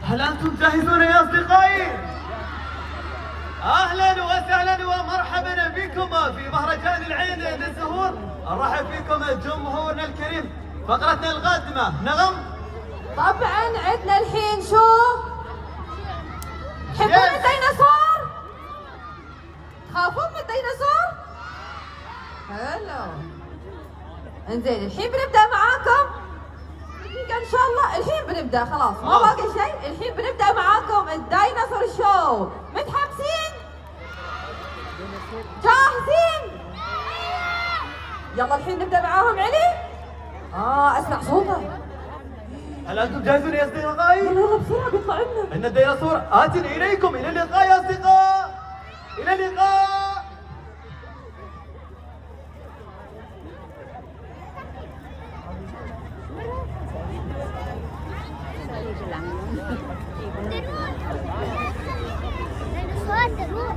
هل أنتم جاهزون يا أصدقائي؟ أهلا وسهلا ومرحبا بكم في مهرجان العين للزهور. نرحب فيكم جمهورنا الكريم. فقرتنا القادمة نغم. طبعا عندنا الحين شو؟ تحبون Yes. الديناصور؟ تخافون من الديناصور؟ حلو. انزين الحين بنبدا معاكم دقيقة ان شاء الله. الحين بنبدا، خلاص ما خلاص. باقي شيء. الحين بنبدا معاكم ال dinosaur show. متحمسين؟ جاهزين؟ يلا الحين نبدا معاهم. علي، اسمع صوته. هل أنتم جاهزون يا أصدقائي؟ يلا يلا بسرعة، بيطلع لنا. إن الديناصور آت إليكم. إلى اللقاء يا أصدقاء، إلى اللقاء. ديناصور تروح.